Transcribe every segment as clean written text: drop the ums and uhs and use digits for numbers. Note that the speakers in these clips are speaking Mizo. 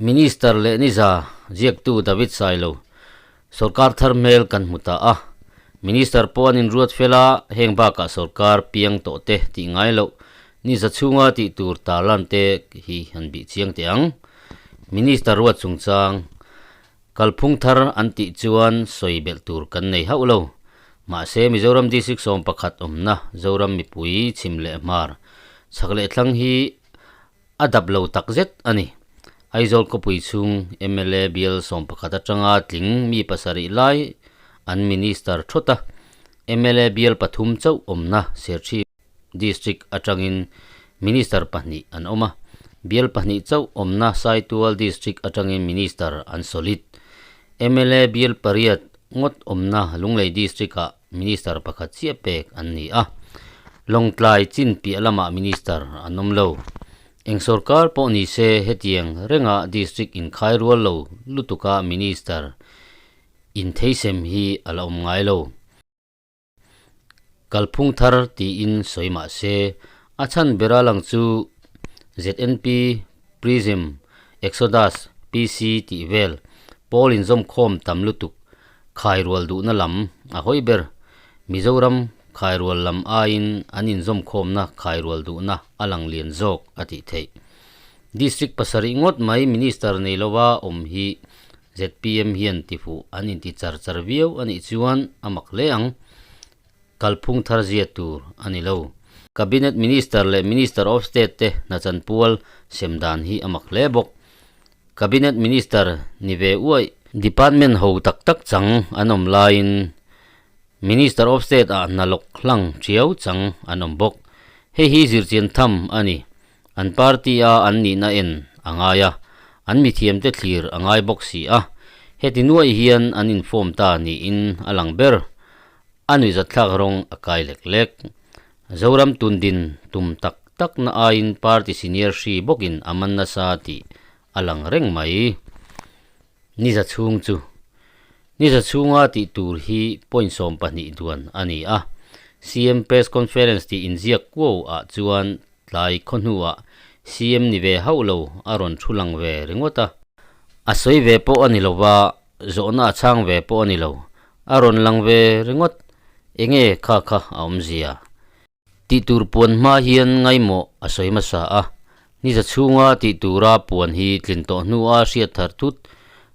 Minister leh niza ziaktu David Sailo sorkar thar hmel kan hmu ta a. Minister pawh an inruat fel a, heng bakah sorkar piang tawh te tih ngai loh niza chhunga tih tur tarlan te hi han bih chiang teh ang. Minister ruat chungchang kalphung thar an tih chuan sawi belh tur kan nei hauh lo. Mahse Mizoram District 11 awmna Zoram mipui chhim leh hmar chhak leh thlang hi A dap lo tak zet a ni. Aizawl khawpui chhung mla bial 11 atanga tling mi pasarih lai an minister thawt a, mla bial pathum chauh awmna Serchhip district atangin minister pahnih an awm a, bial pahnih chauh awmna Saitual district atangin minister an solid. Mla bial pariat ngawt awmna Lunglei district-ah Minister pakhat chiah pek an ni a, Lawngtlai chin piah lamah Minister an awm lo. Eng sorkar pawh ni se hetiang renga District inkhai rual lo lutuka Minister intheisem hi a la awm ngai lo. Kalphung thar tiin sawi mah se, a chhan bera lang chu ZNP, Prism, Exodus, PC tih vel pawl inzawmkhawm tam lutuk Khairual duhna lam a hawi ber. Mizoram khairual lam aiin an inzawmkhawmna khairual duhna a lang lian zawk a tih theih. District pasarih ngawt mai Minister nei lova awm hi zpm hian tifuh an inti char char viau a nih chuan a mak hle ang. Kalphung thar zia tur a ni lo. Cabinet Minister leh Minister of State te hnachanpual sem dan hi a mak hle bawk. Cabinet Minister ni ve uaih. Department ho tak tak chang an awm laiin Minister of State ah hna lawk hlang thiau chang an awm bawk. Hei hi zirchian tham a ni. An party a an nihna en a ngai a, an mithiamte thlir a ngai bawk si a. Heti nuaih hian an inform ta niin a lang ber. A nuihzatthlak rawng a kai lek lek. Zoram tundin tum tak tak na aiin party senior hri bawkin a man nasa tih a lang reng mai. Niza chhung chu Niza chhunga tih tur hi point 12 duan a ni a. CM press conference tih inziak kuau ah chuan tlai khaw hnuah CM ni ve hauh lo a rawn thu lang ve ringawt a. A sawi ve pawh a ni lo va, zawhna a chhang ve pawh a ni lo. A rawn lang ve ringawt. Enge kha kha a awmzia? Tih tur puan hma hian ngaimawh a sawi hmasa a, niza chhunga tih tura puan hi tlin tawh hnua hriat thar thut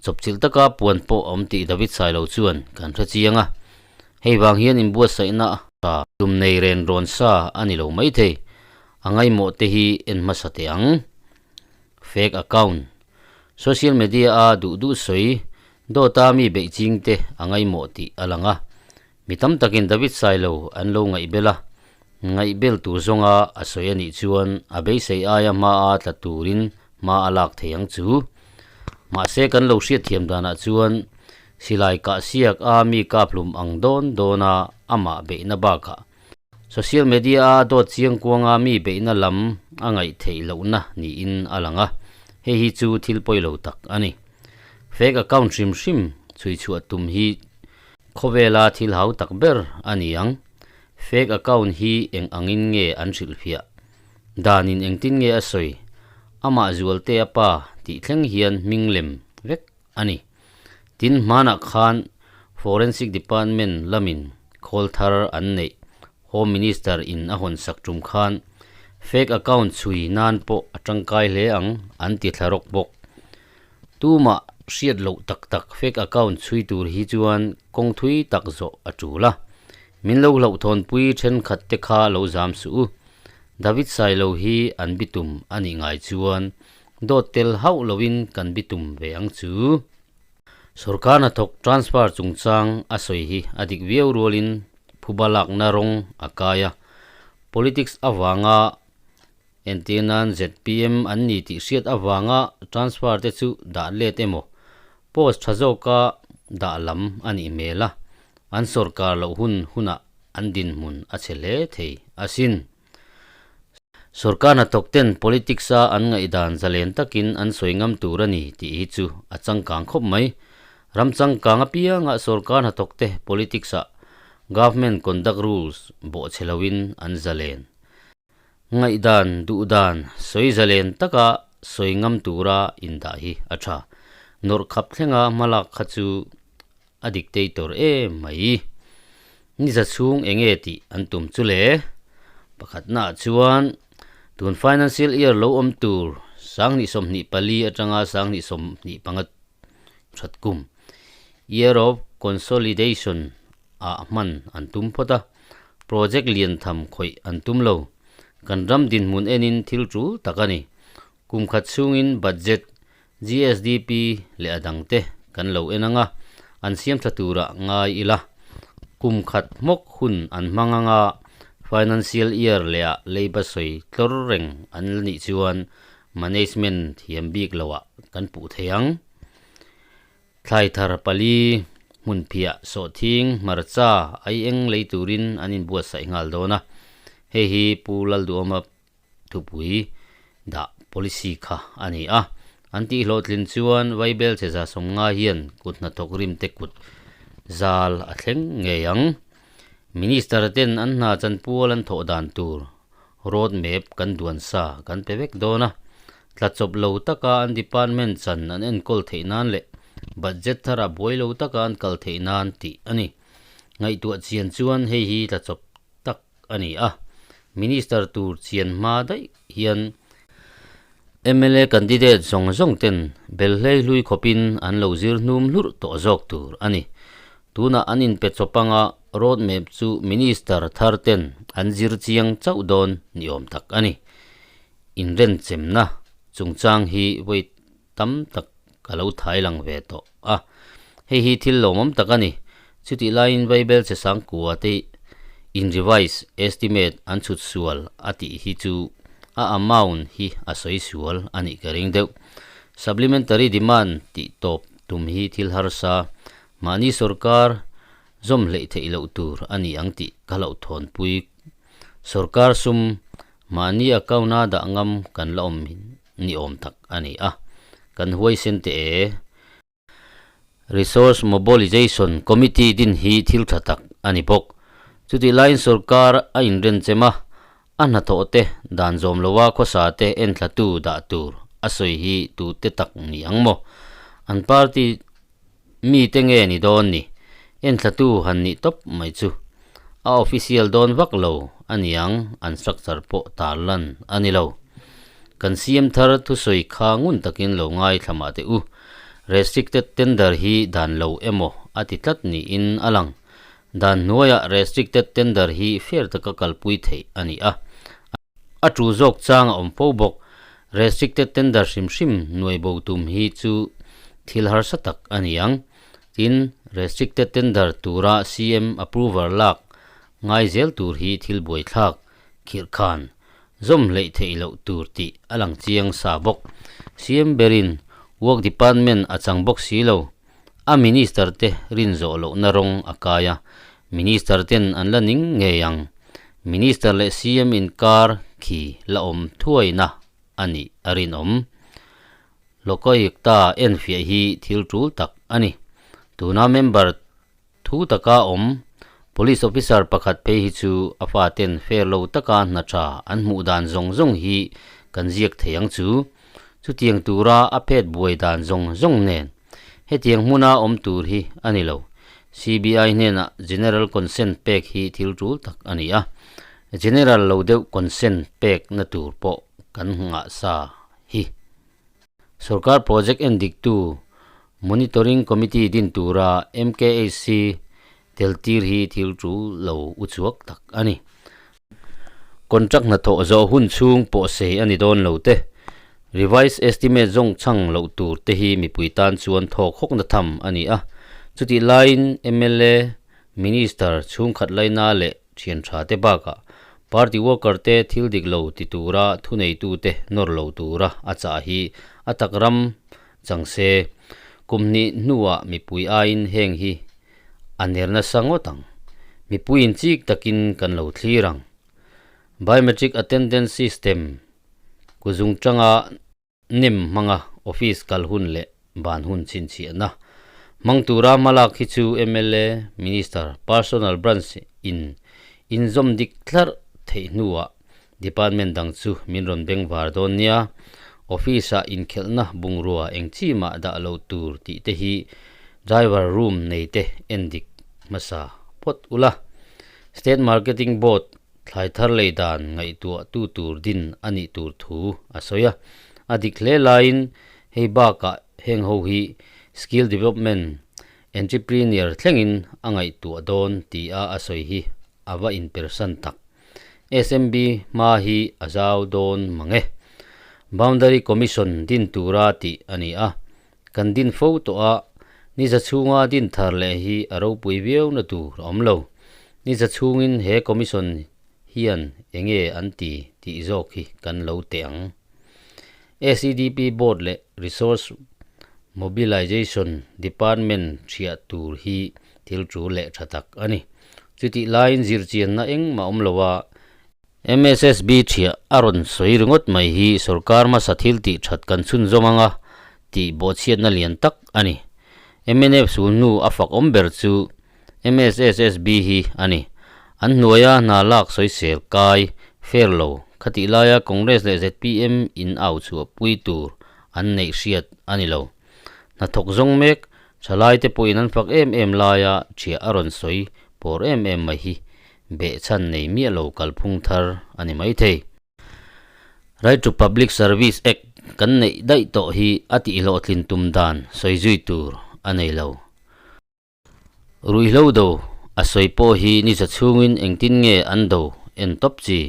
chawpchilh taka puan pawh a awm tih David Sailo chuan kan hre chiang a. Hei vang hian inbuatsaihna tha tum nei ren rawn sa a ni lo maithei. A ngaimawh te hi en hmasa teh ang. Fake account. Social media a duh duh sawi dawta mi beih ching te a ngaimawh tih a lang a. Mi tam takin David Sailo an lo ngaihbel a, ngaihbel tur zawnga a sawi a nih chuan a beisei aia hma a tla turin hma a lak thei ang chu. Mahse kan lo hriatthiam danah chuan silai kah siak a mi kap hlum ang dawn dawna amah beihna bakah social media a dawt chiang kuanga mi beihna lam a ngaih theih lohna niin a lang a, hei hi chu thil pawi lo tak a ni. Fake account hrim hrim chhui chhuah tum hi Khawvela thil hau tak ber a ni ang. Fake account hi eng angin nge an hrilhfiah? Danin engtin nge a sawi? Amah Zualte a pa tih thleng hian hming lem vek a ni. Tin, hmanah khan Forensic Department lamin khawl thar an neih Home Minister in a hawn sak tum khan fake account chhui nan pawh a tangkai hle ang an ti thla rawk bawk. Tumah hriat loh tak tak fake account chhui tur hi chuan kawng thui tak zawh a tul a. Min lo hlauhthawnpui thenkhat te kha lo zam suh u. David Sailo hi an bitum a nih ngai chuan dawt tel hauh loin kan bitum ve ang chu. Sorkar hnathawk transfer chungchang a sawi hi a dik viau rualin phuba lakna rawng a kai a. Politics avanga Entir nan zpm an ni tih hriat avanga transfer te chu dah let emaw post tha zawka dah lam a nih hmel a, an sawrkar loh hun hunah an dinhmun a chhe hle thei asin. Sawrkar hnathawk ten politics a an ngaihdan zalen takin an sawi ngam tur a ni tih hi chu a changkang khawp mai. Ram changkang apianga sawrkar hnathawk te politics ah government conduct rules bawhchhe loin an zalen. Ngaihdan, duhdan, sawi zalen taka sawi ngam tura indah hi a tha. Nawrh khap thlenga hmalak kha chu a dictator em mai. Ni za chhung enge tih an tum chu le? Pakhatnaah chuan tun financial year lo awm tur 2024 atanga 2025 that kum year of consolidation ah hman an tum phawt a, project lian tham khawih an tum lo. Kan ram dinhmun enin thil tul tak a ni. Kum khat chhungin budget, GSDP leh a dangte kan lo en ang a, an siam tha turah ngai ila. Kum khat hmawk hun an hmang ang a, financial year lehah leiba sawi tlawr reng an la nih chuan management thiam bik loah kan puh thei ang. Thlai thar pali, hmunphiah, sawhthing, hmarcha, aieng lei turin an inbuatsaih nghal dawn a, hei hi Pu Lalduhawma thupui dah policy kha a ni a. An tih hlawhtlin chuan Vaibel che za sawmnga hian kut hnathawk rimte kut zal a thleng ngei ang. Minister ten an hna chanpual an thawh dan tur road map kan duan sa kan pe vek dawn a. Tla chawp lo taka an department chan an enkawl theih nan leh budget thara buai lo taka an kal theih nan tih a ni. Ngaihtuah chian chuan hei hi tla chawp tak a ni a, Minister tur chian hma daih hian mla candidate zawng zawng ten bel hlei hlui khawpin an lo zir hnum hlurh tawh zawk tur a ni. Tunah an inpe chawp anga road map chu Minister thar ten an zir chiang chauh dawn ni awm tak a ni. Inrenchemna chungchang hi vawi tam tak ka lo thai lang ve tawh a, hei hi thil lawmawm tak a ni. Chutih laiin Vaibel che sangkua te in revise estimate an chhut sual a tih hi chu a amount hi a sawi sual a nih ka ring deuh. Supplementary demand tih tawp tum hi thil harsa, mahni sorkar zawm hleih theih loh tur a ni ang tih ka hlauhthawnpui. Sorkar sum mahni account-a dah ngam kan la awm ni awm tak a ni a, kan huaisen teh e. Resource Mobilization Committee din hi thil tha tak a ni bawk. Chutih laiin sorkar a inrenchem a, a hnathawh te dan zawm loa khawsa te enthlatu dah tur a sawi hi tute tak ni ang maw? An party mite nge ni dawn ni? Enthlatu han nih tawp mai chu a official dawn vak lo a niang an structure pawh tarlan a ni lo. Kan CM thar thusawi kha ngun takin lo ngaithla mah teh u. Restricted tender hi dan lo emaw a ti tlat niin a lang. Dan hnuaiah restricted tender hi fair taka kalpui theih a ni a. A tu zawk chang a awm fo bawk. Restricted tender hrim hrim nuai bo tum hi chu thil harsa tak a ni ang. Tin, restricted tender tura CM approval lak ngai zel tur hi thil buaithlak khirh khan zawm hleih theih loh tur tih a lang chiang sa bawk. CM berin Work Department a chang bawk si lo. A Minister te rin zawh lohna rawng a kai a, Minister ten an la ning ngei ang. Minister leh CM inkar khi la awm thuaina a nih a rinawm. Lokayukta enfiah hi thil tul tak a ni. Tuna member Thu taka awm, Police officer pakhat phei hi chu a faten fair lo taka hna tha an hmuh dan zawng zawng hi kan ziak thei ang chu. Chutiang tura a phet buai dan zawng zawng nen hetiang hmuna awm tur hi a ni lo. CBI hnenah General Consent pek hi thil tul tak a ni a, General lo deuh consent pek na tur pawh kan nghah sa hi. Sorkar project en diktu Monitoring Committee din tura MKHC tel tir hi thil tul lo uchuak tak a ni. Contract hnathawh zawh hun chhung pawh sei a ni dawn lo te, revised estimate zawng chhang loh tur te hi mipui tan chuan thawk hawkna tham a ni a. Chutih laiin mla, Minister chhungkhat laina leh Thian tha te bakah party worker te thil dik lo ti tura thuneitu te nawr lo tura a chah hi a tak ram chang se. Kum hnih hnuah mipui aiin heng hi a ner nasa ngawt ang. Mipuiin chik takin kan lo thlir ang. Biometric attendance system kuzung tanga Nem hmanga office kal hun leh ban hun chhinchhiahna hmang tura hmalak hi chu mla, Minister, Personal Branch in inzawm dik tlarh theih hnuah Department dang chu min rawn bengvar dawn nia. Office-ah inkhelhna bungrua eng chi mah dah lo tur tih te hi driver room nei te endik hmasa phawt ula. State Marketing Board thlai thar lei dan ngaihtuah tu tur din a nih tur thu a sawi a. A dik hle laiin hei bakah heng ho hi skill development, entrepreneur thlengin a ngaihtuah dawn tia a sawi hi a va inpersan tak. SMB hma hi a zau dawn mang e. Boundary Commission din tura tih a ni a, kan din fo tawh a, ni za chhunga din thar leh hi a ropui viau na tur a awm lo. Ni za chhungin he Commission hian enge an ti tih zawk hi kan lo teh ang. SEDP Board leh Resource Mobilization Department hriah tur hi thil tul leh tha tak a ni. Chutih laiin zirchianna engmah awm lo a, MSSB thiah a rawn sawi ringawt mai hi sorkar hmasa thil tih that kan chhunzawm anga tih bawhchhiatna lian tak a ni. Mnf sulhnu a fak awm ber chu MSSSB hi a ni. An hnuaia hna lak sawisel kai fair lo khatih laia Congress leh zpm in au chhuah pui tur an neih hriat a ni lo. Hnathawk zawng mek thalaite pawhin an fak em em laia thiah a rawn sawi pawr em em mai hi behchhan nei miah lo kalphung thar a ni maithei. Right to Public Service Act kan neih daih tawh hi a tihhlawhtlin tum dan sawi zui tur a nei lo. Ruihhlo do a sawi pawh hi ni za chhungin engtin nge an do en tawp chi?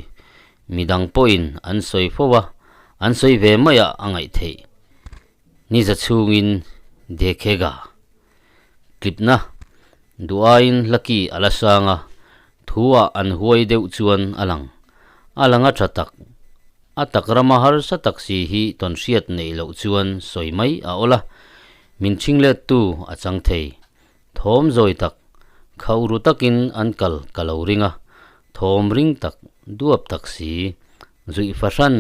Midang pawhin an sawi fo a, an sawi ve maiah a ngaih theih. Ni za chhungin Dekhega. Tlipna, Duhaiin hlaki a la sang a, thu-ah an huai deuh chuan a lang. A lang a tha tak. A tak rama harsa tak si hi tawnhriat neih loh chuan sawi mai a awl a, Min ṭhinglettu a chang thei. Thawm zawi tak, khauh ru takin an kal ka lo ring a, thawm ring tak, duap tak si, zuih fahran.